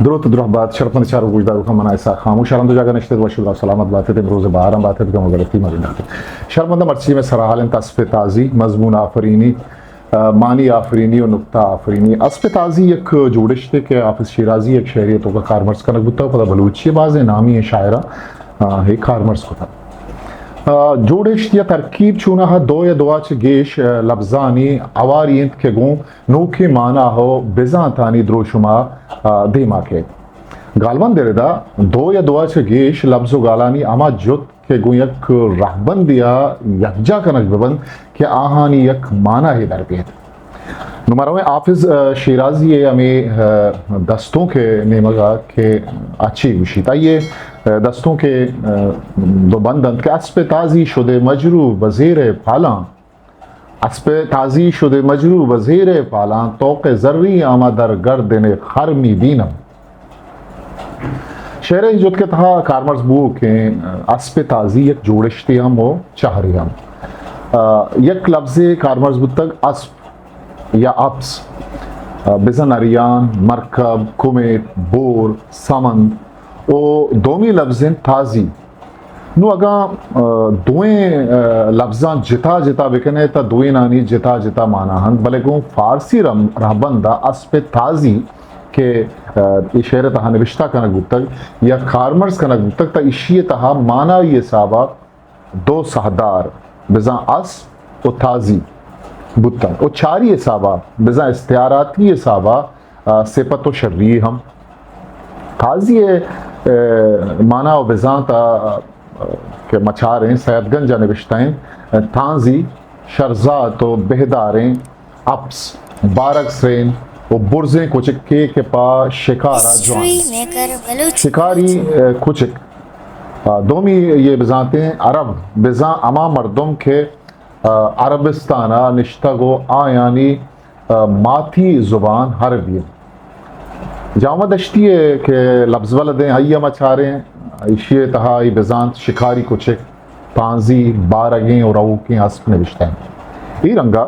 دروت درہبات شرپمند چاروک گوشداروکاں، من اسحاق خاموش آں، ہر دو جاگہ نشتگ وش و سلامت باتت، امروز بہاراں باتت، گم و گلتی مہ بندات۔ شرپمنداں مرچی مئے سرا حال انت اسپ تازی، مضمون آفرینی، آ، معنی آفرینی و نکتہ آفرینی۔ اسپ تازی یک جوڑشتے کہ حافظ شیرازی یک شعرے توکا کارمرز کنگ بوتگ، پدا بلوچی بازیں نامی شاعراں، آ، ہے کارمرز کتگ۔ آ، جوڑشت یا ترکیب چوناہا دو یا دوا چہ گیش، آ، لبزانی اواری انت کہ گوں نوکیں مانا و بزانتانی دروشما، آ، دیما کیت۔ گالبند ء ردا دو یا دوا چہ گیش لبز و گالانی ہما جت کہ گوں یک رہبندے ء یکجا کنگ بہ بنت کہ آہانی یک معناے در بیت۔ نوں ما رویں حافظ، آ، شیرازی ء ہمے، آ، دستونک ء نیمگ ء کہ آ چی گوشیت۔ آئی ء، آ، دستونک ء، آ، دو بند انت کہ اسپ تازی شدے مجروح بہ زیر پالاں، اسپ تازی شدے مجروح بہ زیر پالاں، طوق زری آمد در گردن خر می‌بینم۔ شعر ء جتک ء تہا کارمرز بوؤکیں اسپ تازی یک جوڑشتے ہم و چہرے ہم۔ آ، یک لبزے کارمرز بوتگ اسپ یا اپس، آ، بزاں نریان، مرکب، کمیت، بور، سمند و دومی لبز انت تازی۔ نوں اگاں، آ، دوئیں، آ، لبزاں جتا جتا بکنے تہ دوئینانی جتا جتا مانا انت، بلے گوں فارسی رم-، رہبند ء اسپ تازی کہ، آ، اے شعر ء تہا نبشتہ کنگ بوتگ یا کارمرز کنگ بوتگ تہ ایشی ء تہا مانائی حساب ء دو ساہدار بزاں اسپ و تازی بوتگ و چاری حساب ء بزاں استعاراتی حساب ء آ، سپت و شری ہم۔ تازی ء، آ، مانا و بزانت ء، آ، کہ مچاریں سید گنج ء نبشتہ انت، تانزی شرزات و بہداریں اپس، بارگ سرین و برزیں کچکے کہ پہ شکار ء جوان۔ شکاری، آ، کچک۔ آ، دومی یہ بزانتیں عرب، بزاں ہما مردم کہ، آ، عربستان ء نشتگ و آیانی آ، ماتی زبان عربی انت۔ جامہ دشتی ء کہ لبز بلد ایں، آئی ء ما چاریں، ایشی ء تہا ای بزانت شکاری کچک، تانزی، بارگیں و روکیں اسپ نوشتہ انت۔ ای رنگا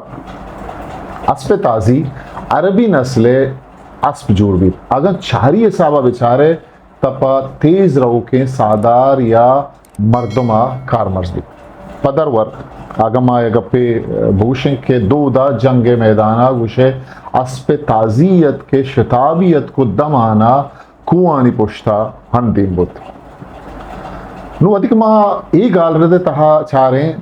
اسپ تازی عربی نسل ء اسپ جوڑ بیت۔ اگاں چہری حساب ء بچارے، تہ پہ تیز روکیں ساہدار یا مردم ء کارمرز بیت۔ پہ درور، اگاں ما اے گپے بگوشیں کہ دودا جنگ ء میدان ء گوشے اسپ تازی ات کہ شتابی اتک و دمانا کوہانی پشتا ہندیم بوت۔ نوں وھدیکہ ما اے گالرد ء تہا چاریں،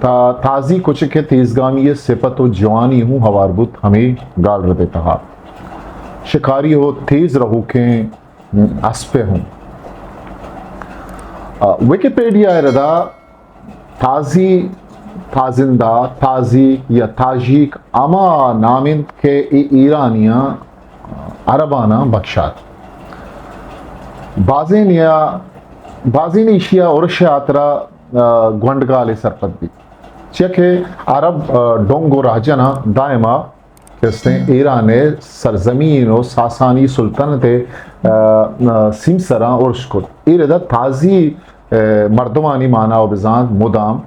تا تازی کچک ء تیزگامی ء سپت و جوانی ہوں ہوار بوت ہمے گالرد ء تہا۔ شکاری و تیز رہوکیں اسپ ء ہوں۔ آ، ویکیپیڈیا ء ردا تازی، تازندہ، تازیک یا تاجیک ہما نام انت کہ اے ایرانیاں عرباناں بخشات۔ بازینیا، بازین ایشی ء ارش ء ہاترا، آ، گونڈگالے سرپد بیت۔ چیا کہ عرب، آ، ڈونگ و راہجناں دائما کہ استیں ایران ء سرزمین و ساسانی سلطنت ء، آ، آ، سیمسراں ارش کت۔ اے ردا تازی، آ، مردمانی مانا و بزانت مدام،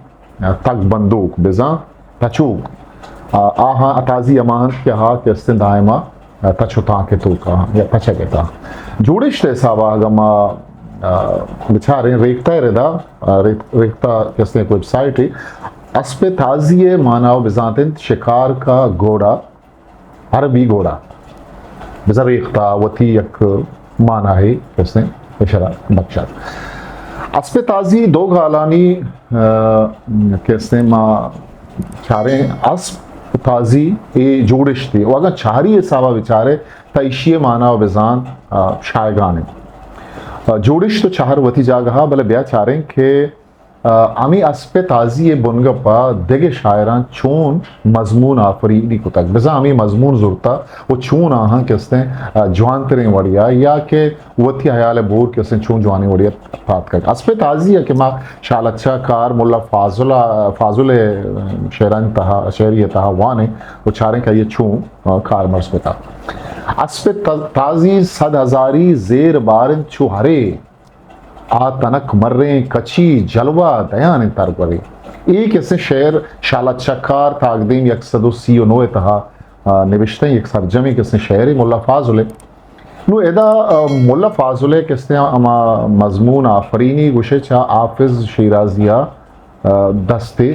آ، تگ بندوک بزاں تچوک۔ آ، آہاں تازی ہما انت کہ آہا کہ استیں دائما، آ، تچ و تانک ء توکا یا تچگ ء تہا۔ جوڑشت ء حسابا اگاں ما، آ، بچاریں ریختہ ء ردا، آ، ریخ-، ریختہ کہ استیں ایک ویب سائٹے، اسپ تازی ء مانا و بزانت انت شکار کا گھوڑا، عربی گھوڑا۔ بزاں ریختہ وتی یک مانا ہے کہ استیں اشرا بخشات۔ اسپ تازی دو گالانی، آ، کہ استیں ما چاریں اسپ تازی اے جوڑشتے۔ و اگاں چاری حسابا بچارے تا ایشی مانا و بزانت، آ، شایگان انت۔ آ، جوڑشت و چہر وتی جاگہا، بلے بیا چاریں کہ آ، ہمے اسپ تازی ء بنگپ ء دگہ شاعراں چون مضمون آفرینی کتگ؟ بزاں ہمے مضمون زرتہ و چون آہاں کہ استیں، آ، جوانتریں وڑیا یا کہ وتی حیال ء بور کہ استیں چون جوانیں وڑیا پاتکگ۔ اسپ تازی ء کہ ما شالچہ کار ملا فاضل ء، فاضل ء شعرانی تہا، شعری ء تہا وانیں و چاریں کہ آئی ء چون، آ، کارمرز کتہ۔ اسپ تازی صد ہزاری زیر بارن چو ہرے آ تنک مریں کچی جلوہ دیان انت ترگورے۔ اے کسیں شعر شالا چکار تاکدیم یک سد و سی و نو ء تہا، آ، نبشتہ یک سرجمیں کسیں شعرے ملا فاضل ء۔ نوں ادا، آ، ملا فاضل ءِ کستیں ہما مضمون آفرینی گوشے چہ حافظ شیرازی ءَ، آ، دستے،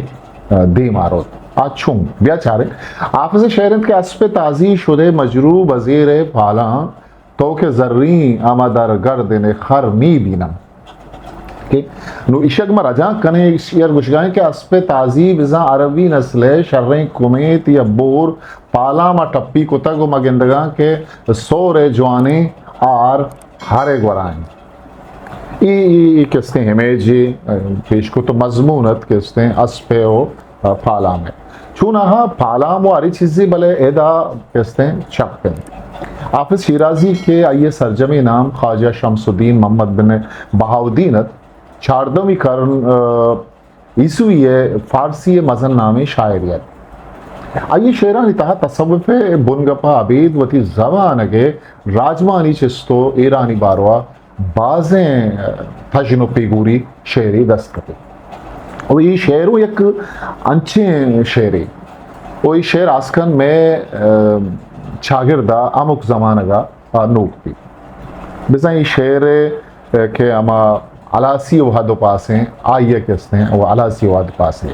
آ، دیم ءَ روت۔ آ چون؟ بیا چاریں۔ حافظ ءِ شعر انت کہ اسپ تازی شدے مجروح بزیر پالاں، تو کہ زرین ہما در گردن خر می بینم۔ کہ نوں ایشک ما رجانک کنیں، ایشی ءَ گوشگائیں کہ اسپ تازی بزاں عربی نسل ءِ شریں کمیت یا بور پالاں ما ٹپی کتگ و ما گندگاں کہ سور ءِ جوانیں آر ہر ءِ گورا انت۔ ای، ای، ای کستیں امیجے، ا، پیش کت و مضمون ات کستیں اسپ ءِ و، ا، پالام ءِ۔ چون آہاں پالام و ہری چیزے بلے ادا کستیں چپ انت۔ حافظ شیرازی کہ آئی ءِ سرجمیں نام خواجہ شمس الدین محمد بن بہاؤالدین ات، چاردہمی کرن، ا، عیسوی ءِ فارسی ءِ مزن نامیں شاعرے ات۔ آئی ءِ شعرانی تہا تصوف ءِ بنگپ ءَ ابید وتی زبانگ ءِ راجمانی چست و ایرانی باروا بازیں تژن و پیگوری شعرے دست کپت۔ و اے شعر و یک انچیں شعرے و اے شعر آسکن مئے، ا، چاگرد ءَ ہمک زمانگ ءَ آ نوک بیت۔ بزاں اے شعر ءَ کہ ہما ہلاسی و حد و پاسیں، آئی ءَ کہ استیں و ہلاسی و حد پاسیں۔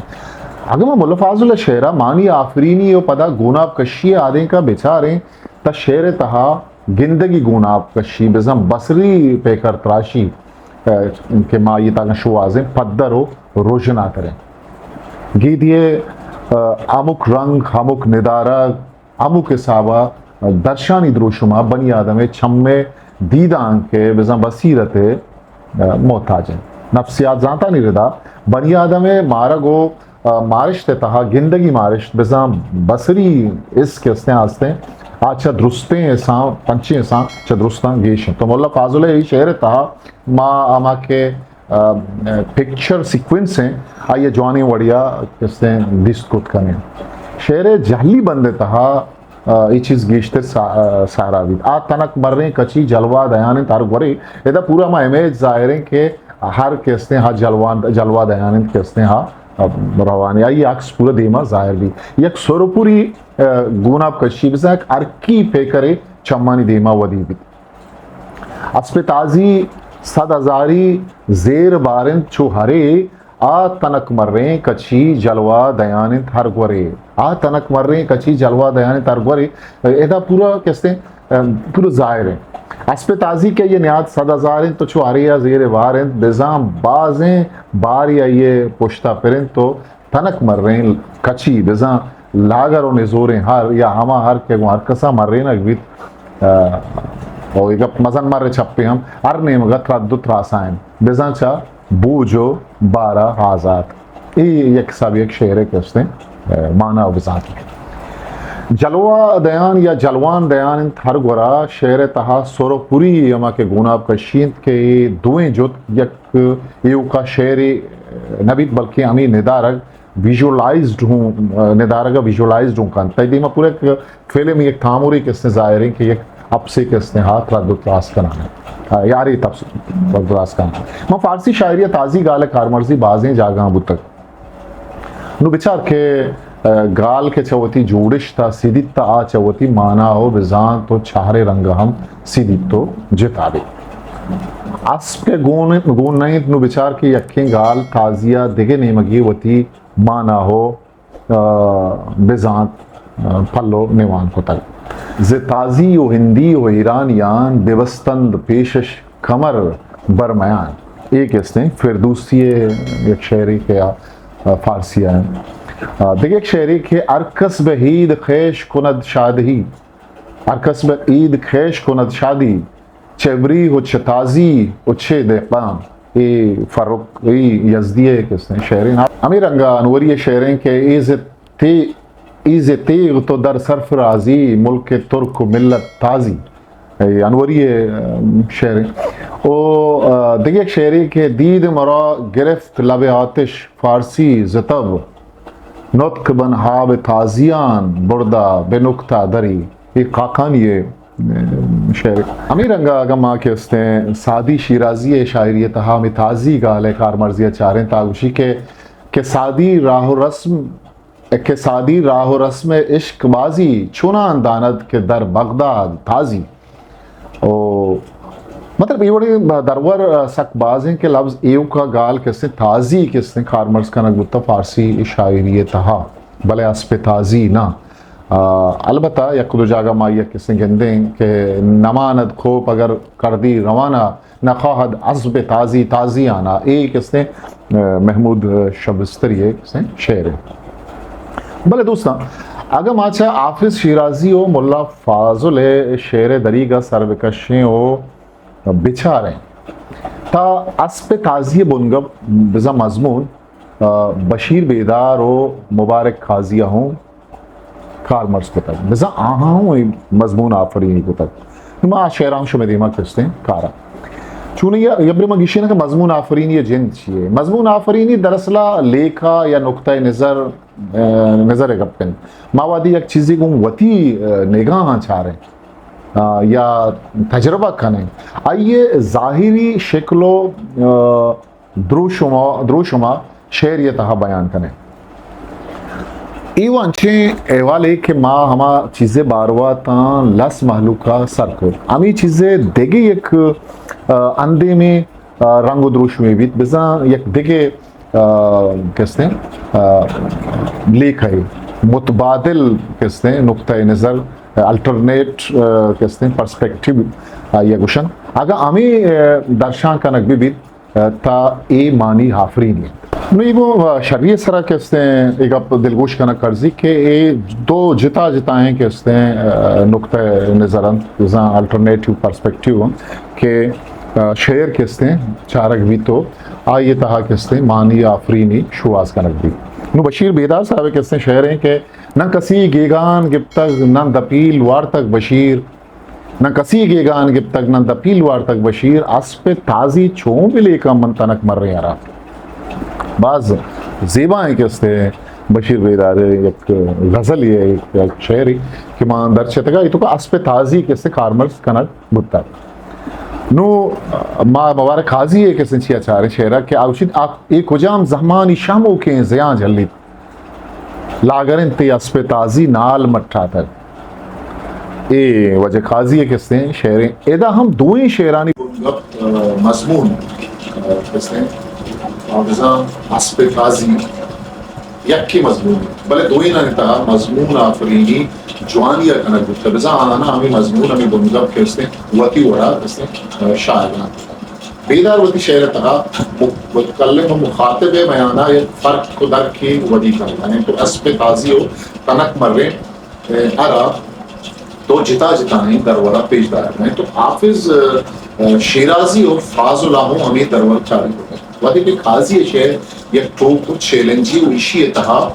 اگاں ما ملا فاضل ءِ شعر ءَ معنی آفرینی و پدا گوناپ کشی ءِ آدینک ءَ بچاریں، تہ شعر ءِ تہا گندگی گوناپ کشی، بزاں بصری پیکر تراشی، ءَ، کہ ما آئی ءِ تہا شوہازیں پدر و روژناتریں۔ گیدی ءِ، ءَ، ہمک رنگ، ہمک ندارگ، ہمک حساب ءَ درشانی دروشم ءَ بنی آدم ءِ چم ءِ دیدانک ءِ بزاں بصیرت ءِ، ءَ، محتاج انت۔ نفسیات زانتانی ردا بنی آدم ءِ مارگ و، ءَ، مارشت ءِ تہا گندگی مارشت بزاں بصری حس کہ استیں آستیں، آ چہ درستیں حساں، پنچیں حساں چہ درستاں گیش انت۔ تو ملا فاضل ءِ اے شعر ءِ تہا ما ہما کہ ءَ، پکچر سیکوئنس ایں، آئی ءَ جوانیں وڑیا کستیں دیست کت کنیں۔ شعر ءِ جہلی بند ءِ تہا، ءَ، اے چیز گیشتر سا-، ءَ، سارا بیت۔ آ تنک مریں کچی جلوہ دیان انت ہر گورے۔ ادا پورا ما امیج ظاہر ایں کہ ہر کستیں ہا جلوہ، جلوہ دیان انت کستیں ہا، ءَ، روانی۔ آئی عکس پورا دیما ظاہر بیت۔ یک سرپوری، ءَ، گوناپ کشی بزاں یک ہرکی پیکرے چمانی دیما ودی بیت۔ اسپ تازی صد ہزاری زیر بار انت چو ہرے، آ تنک مریں کچی جلوہ دیان انت ہر گورے۔ آ تنک مریں کچی جلوہ دیان انت ہر گورے۔ ادا پورا کستیں، ام، پورا ظاہر انت۔ اسپ تازی کہ یہ نیاد صد ہزار انت تو چو ہرے آ زیر بار انت، بزاں بازیں باری آئی پشتا پر انت تو تنک مریں کچی بزاں لاگر و نزوریں ہر یا ہما ہر کہ گوں ہر کسا مرینگ بیت، ءَ، او اے گپ مزن مر چپے ہم ہر نیمگا ترد و تراسا انت بزاں چہ بوج و بارا آزات۔ اے یک حساب یک شعرے کہ استیں، ءَ، مانا و بزانت۔ جلوہ دیان یا جلوان دیان انت ہر گورا شعر ءِ تہا سر و پری ہما کہ گوناپ کشی انت کہ اے دوئیں جت یک ایوکا شعرے نہ بیت، بلکیں ہمے ندارگ ویژولائزڈ ہوں، ندارگ ءَ ویژولائزڈ ہوں کنت۔ تئی دیما پورا یک فلم، یک تامورے کہ استیں ظاہر ایں کہ یک اپسے کہ استیں ہا ترد و تراس کنان، یارے تپس ترد و تراس کنان۔ من فارسی شاعری ءِ تازی گال ءِ کارمرزی بازیں جاگہاں بوتگ۔ نوں بچار کہ، ءَ، گال کہ چہ وتی جوڑشت ءَ سیدیت ءَ آ چہ وتی مانا و بزانت و چہرے رنگ ءَ ہم سیدیت و جتا بیت۔ اسپ کہ گون، گون نہ انت، نوں بچار کہ یکیں گال تازی ءَ دگہ نیمگے وتی مانا و، ءَ، بزانت، ءَ، پلو نوان کتگ۔ ز تازی و ہندی و ایرانیان ببستند پیشش کمر بر میان۔ اے کہ استیں فردوسی ءِ یک شعرے کہ آ، آ، فارسی ءَ انت۔ آ، دگہ یک شعرے کہ ہر کس بہ عید خویش کند شادہی، ہر کس بہ عید خویش کند شادی، چہ ابریہ و چہ تازی و چہ دہقان۔ اے فرخ، اے یزدی ءِ کہ استیں شعرے۔ ہمے رنگ ءَ انوری ءِ شعرے کہ اے ز تے، اے ز تیغ تو در سرفرازی، ملک ترک و ملت تازی۔ اے انوری ءِ، ام، شعرے۔ او، ا، دگہ یک شعرے کہ دید مرا گرفت لب آتش فارسی ز تب، نطق بن ہاب تازیان بردا بہ نکتہ دری۔ اے کاکانی ءِ، ام، شعرے۔ ہمے رنگ ءَ اگاں ما کہ استیں سعدی شیرازی ءِ شاعری ءِ تہا ہمے تازی گال ءِ کارمرزی ءَ چاریں تا گوشی کہ، کہ سعدی راہ و رسم کہ سعدی راہ و رسم عشق بازی، چنان داند کہ در بغداد تازی۔ او مطلب اے وڑیں درور سک باز ایں کہ لبز ایوکا گال کسیں تازی کسیں کارمرز کنگ بوتا فارسی شاعری تہا، بلے اسپ تازی نہ۔ آ، البتہ یک دو جاگہ ما یک کسیں گندیں کہ نماند کھوپ اگر کردی روانہ نخواہد اسب تازی تازی آنا، اے کسیں، آ، محمود شبستری ءِ کسیں شعر ایں۔ بلے دوستاں، اگاں ما چہ حافظ شیرازی و ملا فاضل ءِ شعر ءِ دریگ ءَ سر بکشیں و بچاریں، تا اسپ تازی ءِ بنگپ بزاں مضمون، آ، بشیر بیدار و مبارک قاضی ءَ ہوں کارمرز کتگ، بزاں آہاں ہوں اے مضمون آفرینی کتگ۔ نوں ما آ شعراں شمئے دیما کستیں کارا۔ چونیں یا، یبرے ما گشیناں کہ مضمون آفرینی ءِ جند چی اے؟ مضمون آفرینی دراصل ءَ لیکہ یا نقطہ نظر، آ، نظر ءِ گپ انت۔ ما وہدے یک چیزے گوں وتی، آ، نگاہاں چاریں، آ، یا تجربہ کنیں، آئی ءِ ظاہری شکل و، آ، دروشم ءَ، دروشم ءَ شعری ءِ تہا بیان کنیں۔ اے و انچیں احوالے کہ ما ہما چیزے باروا تاں لس مہلوک ءَ سر کت۔ ہمے چیزے دگہ یک، آ، اندیمیں، آ، رنگ و دروشمے بیت، بزاں یک دگہ، آ، کستیں، آ، لیکہ ءِ متبادل کستیں نقطہ نظر، الٹرنیٹ، آ، کستیں پرسپیکٹیو آئی ءَ گوشن۔ اگاں ہمے، آ، درشان کنگ بہ بیت، تا اے معنی آفرینی انت۔ نوں اے گوں شری ءِ سرا کستیں اے گپ دلگوش کنگ کرزی کہ اے دو جتا جتائیں کستیں، آ، نقطہ نظر انت، بزاں الٹرنیٹیو پرسپیکٹیو انت کہ، آ، شعر کستیں چارگ بیت و آئی ءِ تہا کستیں معنی آفرینی شوہاز کنگ بیت۔ نوں بشیر بیدار صاحب ءِ کستیں شعر ایں کہ نہ کسی گیگان گپتگ، نہ دپیل وارتگ بشیر، نہ کسی گیگان گپتگ، نہ دپیل وارتگ بشیر، اسپ تازی چون بلیکاں من تنک مریں ارا۔ باز زیبائیں کستے بشیر بیدار ءِ یک غزل ءِ، یک شعرے کہ ما درچتگا، اے توکا اسپ تازی کستے کارمرز کنگ بوتگ۔ نوں ما مبارک قاضی ءِ کستے چیا چاریں شعرا کہ آ گوشیت، آ، اے کجام زمانی شہموکیں زیاں جھلیت۔ لاگر انت تئی اسپ تازی نال مٹاتگ۔ اے واجہ قاضی ءِ کستیں شعریں۔ ادا ہم دوئیں شعرانی بنگپ، آ، مضمون، آ، کستیں، آ، بزاں اسپ تازی یکیں مضمون انت، بلے دوئینانی تہا مضمون آفرینی جوانی ءَ کنگ بوتگ، بزاں آہاں ہمے مضمون، ہمے بنگپ کستیں وتی وڑا کستیں، آ، شاعراں۔ بیدار وتی شعر ءِ تہا مک-، متکلم و مخاطب ءِ میان ءَ یک فرق و درکے ودی کنگ ءَ انت و اسپ تازی و تنک مریں، ءَ را دو جتا جتائیں درورا پیش دارگ ءَ انت و حافظ، ءَ، شیرازی و فاضل ءَ ہوں ہمے درور چاری کتگ۔ وہدے کہ قاضی ءِ شعر یک ٹوک و چیلنجی و ایشی ءِ تہا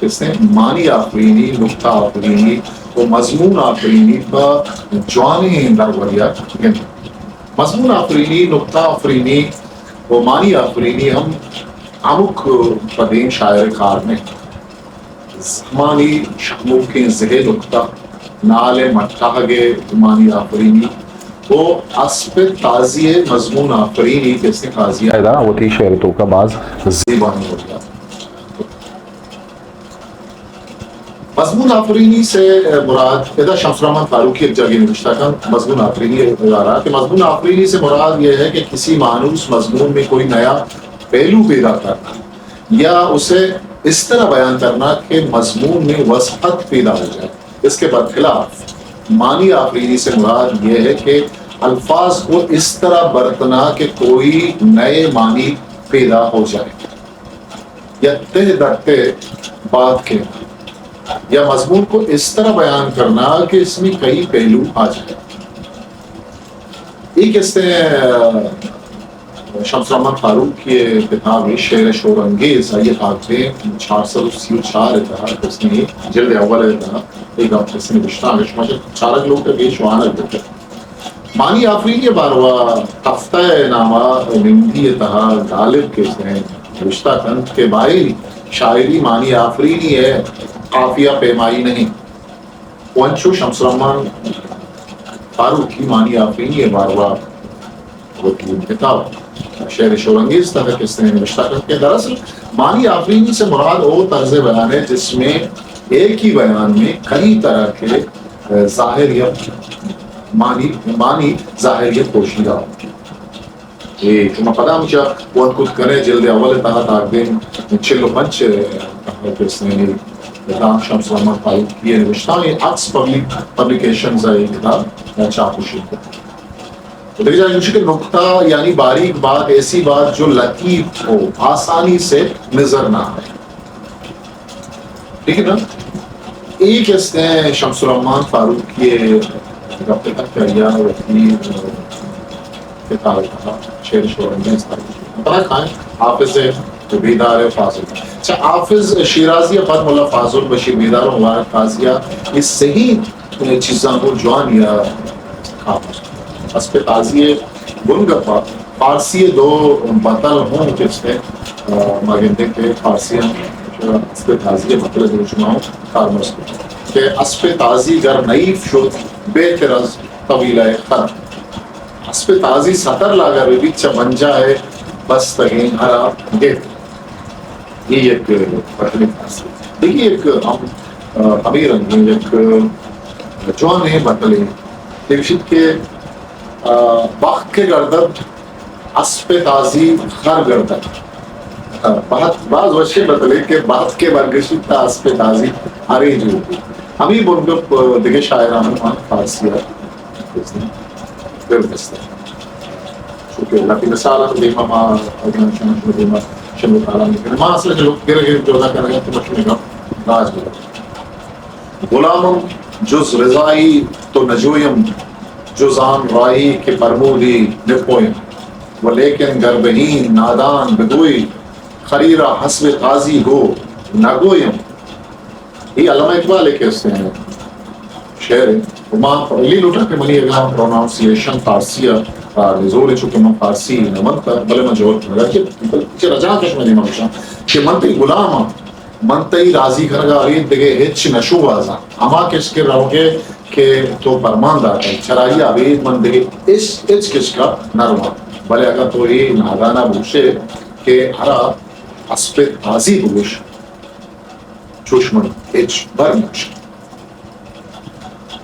کسیں معنی آفرینی، نقطہ آفرینی و مضمون آفرینی پہ جوانیں دروریا گندگ۔ مضمون آفرینی، نقطہ آفرینی و معنی آفرینی ہم ہمک پدیں شاعر ءِ کار نہ انت۔ زمانی شہموکیں زہ ءِ نقطہ، نال ءِ مٹاہگ ءِ معنی آفرینی و اسپ تازی ءِ مضمون آفرینی کسیں قاضی ءَ ادا وتی شعر ءِ توکا باز زیبائیں وڑا۔ مضمون آفرینی سے مراد، ادا شمس الرحمن فاروقی ایک جگہ نوشتہ کنت، مضمون آفرینی ادارہ، کہ مضمون آفرینی سے مراد یہ ہے کہ کسی مانوس مضمون میں کوئی نیا پہلو پیدا کرنا یا اسے اس طرح بیان کرنا کہ مضمون میں وسعت پیدا ہو جائے۔ اس کے برخلاف معنی آفرینی سے مراد یہ ہے کہ الفاظ کو اس طرح برتنا کہ کوئی نئے معنی پیدا ہو جائے۔ یا تہ در تہ بات کہنا، یا مضمون کو اس طرح بیان کرنا کہ اس میں کئی پہلو آ جائیں۔ ایک اس نے، آ، شمس الرحمن فاروقی کتاب شعر شور انگیز، آئی ءِ تاکدیم چار سد و سی و چار ءِ تہا، اس نے جلد اول ءِ تہا، ایک آپ اس نے نوشتہ، شما چارگ لوگ کا گیش وانگ لوگ۔ معنی آفرینی ءِ باروا تفتہ ءِ نام ءَ نمدی ءِ تہا غالب کسیں نوشتہ کنت کہ بھائی، شاعری معنی آفرینی ءِ، قافیہ پیمائی نہیں۔ و انچو شمس الرحمن فاروقی معنی آفرینی ءِ باروا وتی کتاب شعر شورانگیز تہا کسیں نوشتہ کنت کہ دراصل معنی آفرینی سے مراد وہ طرز بیان ہے جس میں ایک ہی بیان میں کئی طرح کے، آ، ظاہر یا معنی، معنی ظاہریت پوشیدہ ہو۔ اے شما پدا ہمچا وانت کت کنے، جلد اول تہا تاکدیم چل و پنچ دام شمس الرحمن فاروقی ءِ نوشتہ، اے عکس پبلک، پبلیکیشنز ءِ کتاب چاپ و شنگ۔ دیگہ جاگہ گوشی کہ نکتہ یعنی باریک بات، ایسی بات جو لطیف ہو، آسانی سے نظر نہ آئے۔ ٹھیک ہے نا؟ ایک اس نے شمس الرحمن فاروقی گپ تک کیا وتی کتاب تہا شعر شعر میں استعمال کتگ۔ حافظ بیدار فاضل۔ اچھا، حافظ شیرازی ءَ پد ملا فاضل، بشیر بیدار و مبارک قاضی ءَ اے سہی چیزاں گوں جوانی ءَ کاپت۔ اسپ تازی ءِ بنگپ ءَ فارسی ءِ دو بتل ہوں کستے، آ، ما گندیں کہ فارسی ہم اسپ تازی ءِ بتل ءِ دو شما ہوں کارمرز کت کہ اسپ تازی گر نئیف شد بہتر از طویلہ خر۔ اسپ تازی ستر لاگر بہ بیت، چہ بنجاہ ءَ بستگیں ہرا گپت۔ اے یک بتلے خاص۔ دگہ یک ہم، آ، ہمے رنگیں یک جوانیں بتلے۔ اے گوشیت کہ، آ، بخت کہ گردد اسپ تازی خر گردد۔ آ، بہت، باز وشیں بتلے کہ بخت کہ برگشیت تا اسپ تازی ہرے جوڑ بیت۔ ہمے بنگپ دگہ شاعراں ہم فارسی ءَ بزاں گرد است۔ چونکہ لہتیں مثال ہم دیما ما اگاں شما شما دیما شنگ و تالان بکنیں۔ ما اصل جو گر گر جودا کنگا تو مشین گپ راج بلا۔ غلامم جز رضایی تو نجویم، جز آن راهی که فرمودی نپویم. ولیکن گر بهین نادان بگوی، خری را حسب قاضی گو نگویم. اے علامہ اقبال ءِ کہ است ایں شعر ایں۔ و ما پہلی لوٹا کہ منی اگاں پروناؤنسیشن فارسی ءَ، آ، نزور، چونکہ من فارسی نہ ونتا، بلے من جواب کنگا کہ، کہ رجانک اش منی من گوشاں کہ من تئی غلام آں، من تئی راضی کنگا ابید دگہ ہچ نہ شوہازاں۔ ہما کس کہ روگے کہ تو پرمان داتگ، چرائی ابید من دگہ ہچ، ہچ کس کا نہ رواں۔ بلے اگاں تو اے نادانا بگوشے کہ ہرا اسپ تازی بگوش، چوش من ہچ بر نہ گوشاں۔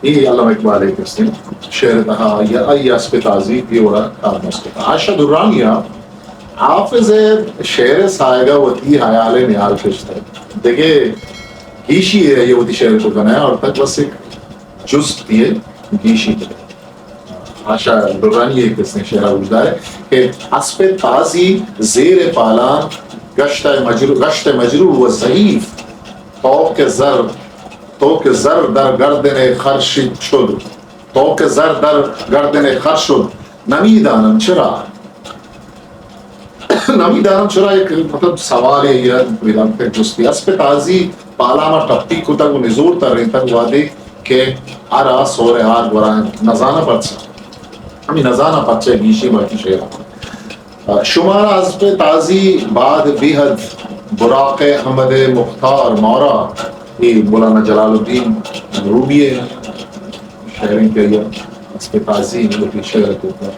اے علامہ اقبال ءِ کسیں شعر ءِ تہا یا آئی اسپ تازی اے وڑا کارمرز کتگ۔ آشا درانی ءَ حافظ ءِ شعر ءِ ساہگ ءَ وتی ہیال ءِ نیال کشتگ۔ دگہ گیشی ءَ آئی ءَ وتی شعر ءَ کت نہ آورتگ، بس یک جست ءِ گیشی کتگ۔ آشا درانی ءِ کسیں شعر ءَ گوشدار کہ اسپ تازی زیر پالان گشت مجرو-، گشت مجروح و ضعیف، تو که زر، تو که زر در گردن خر شد، تو که زر در گردن خر شد، نمی‌دانم چرا. نمی‌دانم چرا یک، مطلب، سوالے یا پیدا کہ جستی۔ اسپ تازی پالا ما ٹپی کتگ و نزور ترینتگ وہدے کہ ہرا سور ہار گورا انت۔ نزاناں پرچا۔ ہمے نزاناں پرچا گیشی باقی شعر۔ شمارا اسپ تازی باد بیحد براق احمد مختار مارا، اے مولانا جلال الدین رومی ءِ شعر ایں کہ آئی ءَ اسپ تازی وتی شعر ءِ توکا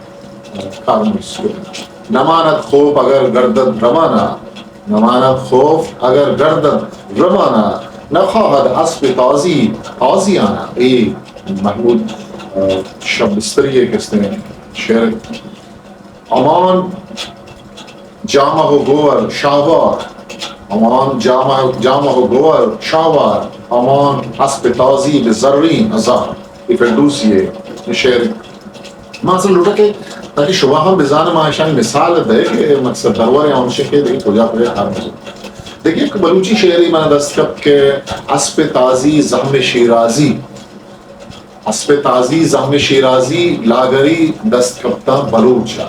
کارمرز کتگ۔ نماند خوف اگر گردد روانہ، نماند خوف اگر گردد روانہ، نخواهد اسپ تازی تازیانہ۔ اے محمود، آ، شب بستری ءِ کسیں شعر۔ امان جامہ و گوہر شاہوار، امان جامہ، جامہ و گوہر شاہوار، امان اسپ تازی بہ زرین زہر۔ اے فردوسی ءِ شعر۔ ما اصل لوٹا کہ تاکہ شما ہم بزان، ما اشانی مثال دے کہ مقصد درور یا ہمشہ کہ دیکھ کجا کجا کار مزن۔ دیکھیے کہ بلوچی شعری من دست کپ کہ اسپ تازی زہم شیرازی، اسپ تازی زہم شیرازی لاگری دست کپتاں بلوچ ءَ۔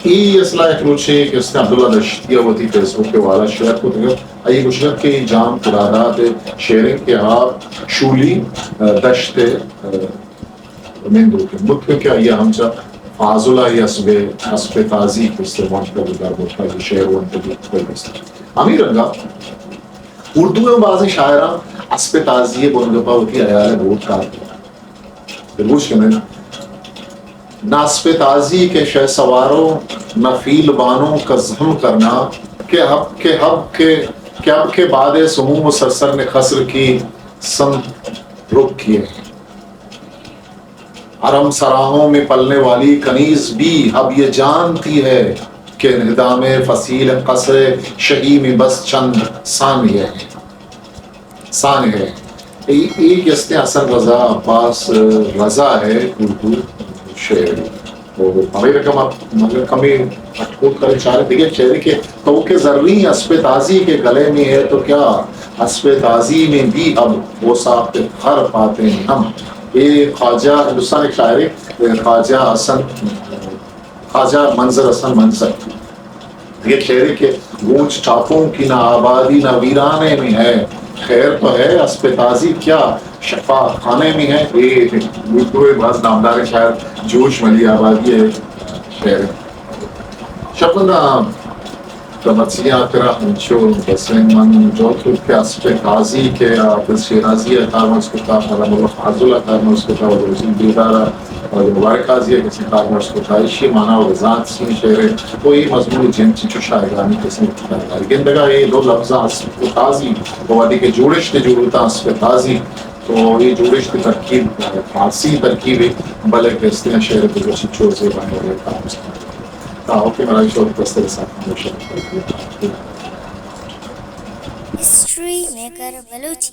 اے اصلا یک روچے کہ است عبداللہ دشتی ءَ وتی فیس بک ءِ والا شیئر کتگ ات۔ آئی گوشگ ات کہ اے جام خداداد ءِ شعر انت کہ آ شولی، آ، دشت ءِ، آ، نندوک انت۔ مطلب کہ آئی ءَ ہمچا فاضل ءَ اسپ، اسپ تازی کہ است ونتگ، در برتگ، شعر ونتگ۔ ہمے رنگا اردو ءِ بازیں شاعراں اسپ تازی ءِ بنگپ ءَ وتی ہیال ءِ بوت کار کتگ۔ دلگوش کنیں۔ نہ اسپ تازی کہ شہسواروں، نہ فیل بانوں کا زہم کرنا، کہ اب، کہ اب، کہ، کہ اب کے باد سموم و سرسر نے قصر کی سمت رخ کیے ہیں۔ حرم سراہوں میں پلنے والی کنیز بھی اب یہ جانتی ہے کہ انہدام فصیل قصر شہی میں بس چند ثانیے ہیں، ثانیے ہیں۔ اے، اے کہ استیں حسن رضا عباس رضا ہے اردو شعر۔ تو ہمیں رقم آپ مگر کمی اٹکوٹ کرے چارے دیگہ شعر کہ تو کہ زرین اسب تازی کے گلے میں ہے تو کیا اسب تازی میں بھی اب وہ ساخت خر پاتے ہیں ہم۔ اے خواجہ ہندوستان ایک شاعر ہے، خواجہ حسن، خواجہ منظر حسن منظر۔ یہ شعر ہے کہ گونج ٹاپوں کی نہ آبادی نہ ویرانے میں ہے، خیر تو ہے اسب تازی کیا شفا خانے میں ہے۔ یہ اردو باز نامدار شاعر جوش ملی آبادی ہے شعر۔ شپنا کمرچیاں ترا انچو بسیں من جو تو کہ اسب تازی کہ حافظ شیرازی ء کارمرز کتا، مولانا ملا فاضل ء کارمرز کتا، و روزی بیدار ء، و مبارک قاضی ء کسیں کارمرز کتا، ایشی مانا و بزانت سی شعر ء، و اے مضمون جن چنچو شاعرانی کسیں گندگا اے دو لفظاں اسب تازی و وہدے کہ جوڑشت جوڑتا اسب تازی، تو اے جوڑشت ترکیب فارسی ترکیب ہے، بلے کہ استیں شعر گزشت چو زیبا ہے۔ تا اوکے، مرائی شو دستر ساتھ ہمیشہ۔ History maker Balochi.